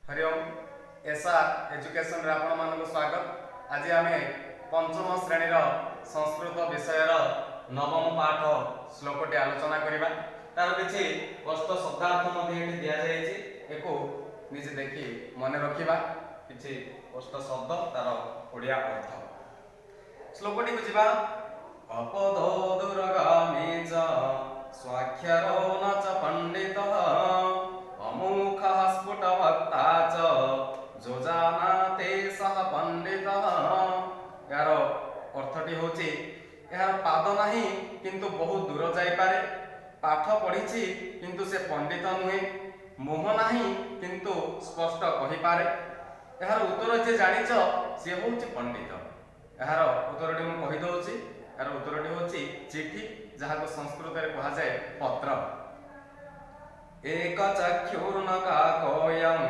Hariom, SR ଏଜୁକେସନରେ ଆପଣମାନଙ୍କୁ ସ୍ୱାଗତ। ଆଜି ଆମେ ପଞ୍ଚମ ଶ୍ରେଣୀର ସଂସ୍କୃତ ବିଷୟର ନବମ ପାଠ ଶ୍ଲୋକଟି ଆଲୋଚନା କରିବା। ତାର କିଛି କଷ୍ଟ ଶବ୍ଦାର୍ଥ ମଧ୍ୟ ଏଠି ଦିଆଯାଇଛି। ଏକୁ ନିଜେ ଦେଖି ମନେ ରଖିବା। କିଛି କଷ୍ଟ ଶବ୍ଦ, ତାର ଓଡ଼ିଆ ଅର୍ଥ। ଶ୍ଲୋକଟିକୁ ଯିବା। ଅପଦୋ ଦୂରଗାମୀ ଚ ସ୍ୱାକ୍ଷରୋ ନ ଚ ପଣ୍ଡିତଃ ଅମୁଖः ସ୍ଫୁଟବକ୍ତା ଚ ଯୋ ଜାନାତି ସଃ ପଣ୍ଡିତଃ। ଏହାର ଅର୍ଥଟି ହେଉଛି, ଏହାର ପାଦ ନାହିଁ କିନ୍ତୁ ବହୁତ ଦୂର ଯାଇପାରେ। ପାଠ ପଢ଼ିଛି କିନ୍ତୁ ସେ ପଣ୍ଡିତ ନୁହେଁ। ମୁହଁ ନାହିଁ କିନ୍ତୁ ସ୍ପଷ୍ଟ କହିପାରେ। ଏହାର ଉତ୍ତର ଯିଏ ଜାଣିଛ, ସିଏ ହେଉଛି ପଣ୍ଡିତ। ଏହାର ଉତ୍ତରଟି ମୁଁ କହିଦେଉଛି। ଏହାର ଉତ୍ତରଟି ହେଉଛି ଚିଠି, ଯାହାକୁ ସଂସ୍କୃତରେ କୁହାଯାଏ ପତ୍ର। ଏକ ଚକ୍ଷୁର୍ନ କାକୋୟଂ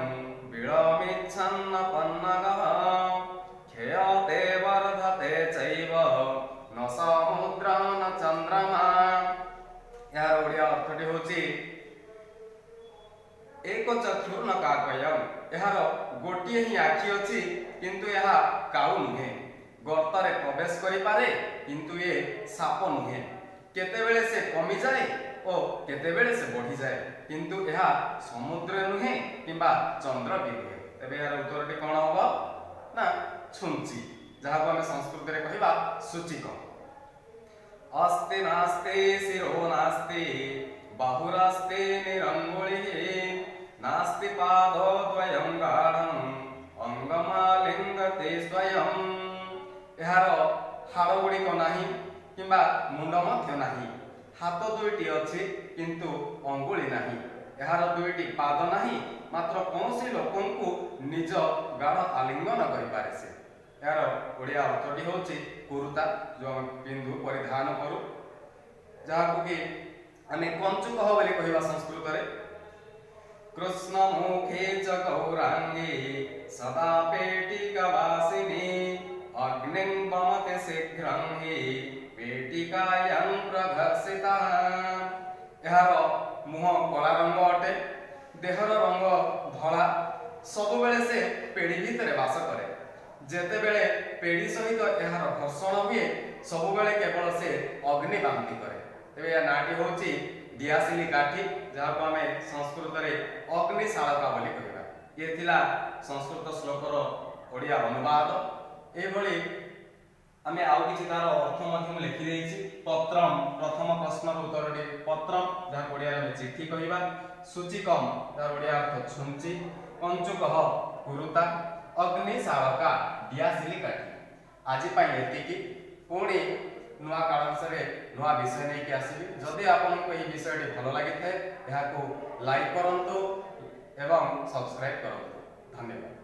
ବିଳମିଚ୍ଛନ୍ନ ପନ୍ନଗः କ୍ଷୟତେ ବର୍ଦ୍ଧତେ ଚୈବ ନ ସମୁଦ୍ର ନ ଚନ୍ଦ୍ରମା। ଏହାର ଓଡ଼ିଆ ଅର୍ଥଟି ହେଉଛି, ଏକ ଚକ୍ଷୁର୍ନ କାକୟಂ, ଏହାର ଗୋଟିଏ ହିଁ ଆଖି ଅଛି କିନ୍ତୁ ଏହା କାଉ ନୁହେଁ। ଗର୍ତ୍ତରେ ପ୍ରବେଶ କରିପାରେ କିନ୍ତୁ ଏ ସାପ ନୁହେଁ। କେତେବେଳେ ସେ କମିଯାଏ ଓ କେତେବେଳେ ସେ ବଢ଼ିଯାଏ, କିନ୍ତୁ ଏହା ସମୁଦ୍ର ନୁହେଁ କିମ୍ବା ଚନ୍ଦ୍ର ବି ନୁହେଁ। ତେବେ ଏହାର ଉତ୍ତରଟି କ'ଣ ହବ ନା ଛୁଞ୍ଚି, ଯାହାକୁ ଆମେ ସଂସ୍କୃତରେ କହିବା ସୂଚିକ। अस्ति नास्ति शिरो नास्ति बाहुरस्ति निरङ्गुलिः नास्ति पादो द्वयं गाढम् अङ्गमालिङ्गति स्वयम्। ଏହାର ହାଡ଼ ଗୁଡ଼ିକ ନାହିଁ କିମ୍ବା ମୁଣ୍ଡ ମଧ୍ୟ ନାହିଁ। ହାତ ଦୁଇଟି ଅଛି କିନ୍ତୁ ଅଙ୍ଗୁଳି ନାହିଁ। ଏହାର ଦୁଇଟି ପାଦ ନାହିଁ, ମାତ୍ର କୌଣସି ଲୋକଙ୍କୁ ନିଜ ଗାଢ଼ ଆଲିଙ୍ଗନ କରିପାରେ ସେ। ଏହାର ଓଡ଼ିଆ ଅର୍ଥଟି ହେଉଛି କୁରୁତା, ଯେଉଁ ଆମେ ପିନ୍ଧୁ, ପରିଧାନ କରୁ, ଯାହାକୁ କି ଆମେ କଞ୍ଚୁକ ବୋଲି କହିବା ସଂସ୍କୃତରେ। କୃଷ୍ଣମୁଖୀ ଚ ଗୌରାଙ୍ଗୀ ସଦା ପେଟିକାବାସିନୀ ଅଗ୍ନିଂ ବମତି ଶୀଘ୍ରଂ ହି ପେଟିକାୟାଂ ପ୍ରଘର୍ଷିତଃ। ଏହାର ମୁହଁ କଳା ରଙ୍ଗ ଅଟେ, ଦେହର ରଙ୍ଗ ଧଳା। ସବୁବେଳେ ସେ ପେଡ଼ି ଭିତରେ ବାସ କରେ। ଯେତେବେଳେ ପେଡ଼ି ସହିତ ଏହାର ଘର୍ଷଣ ହୁଏ, ସବୁବେଳେ କେବଳ ସେ ଅଗ୍ନି ବାନ୍ତି କରେ। ତେବେ ଏହା ନାଁଟି ହେଉଛି ଦିଆସିଲି କାଠି, ଯାହାକୁ ଆମେ ସଂସ୍କୃତରେ ଅଗ୍ନିଶାଳକା ବୋଲି କହିବା। ଇଏ ଥିଲା ସଂସ୍କୃତ ଶ୍ଲୋକର ଓଡ଼ିଆ ଅନୁବାଦ। ଏଇଭଳି ଆମେ ଆଉ କିଛି ତାର ଅର୍ଥ ମଧ୍ୟ ମୁଁ ଲେଖିଦେଇଛି। ପତ୍ରମ୍, ପ୍ରଥମ ପ୍ରଶ୍ନର ଉତ୍ତରଟି ପତ୍ରମ୍, ଯାହାକୁ ଓଡ଼ିଆରେ ଆମେ ଚିଠି କହିବା। ସୂଚିକମ୍, ଯାହାର ଓଡ଼ିଆ ଅର୍ଥ ଛୁଞ୍ଚି। କଞ୍ଚୁକଃ କୁରୁତା, ଅଗ୍ନିଶାଳକା ଦିଆସିଲି କାଠି। ଆଜି ପାଇଁ ଏତିକି। ପୁଣି ନୂଆ କାଳାଂଶରେ ନୂଆ ବିଷୟ ନେଇକି ଆସିବି। ଯଦି ଆପଣଙ୍କୁ ଏହି ବିଷୟଟି ଭଲ ଲାଗିଥାଏ, ଏହାକୁ ଲାଇକ୍ କରନ୍ତୁ ଏବଂ ସବସ୍କ୍ରାଇବ୍ କରନ୍ତୁ। ଧନ୍ୟବାଦ।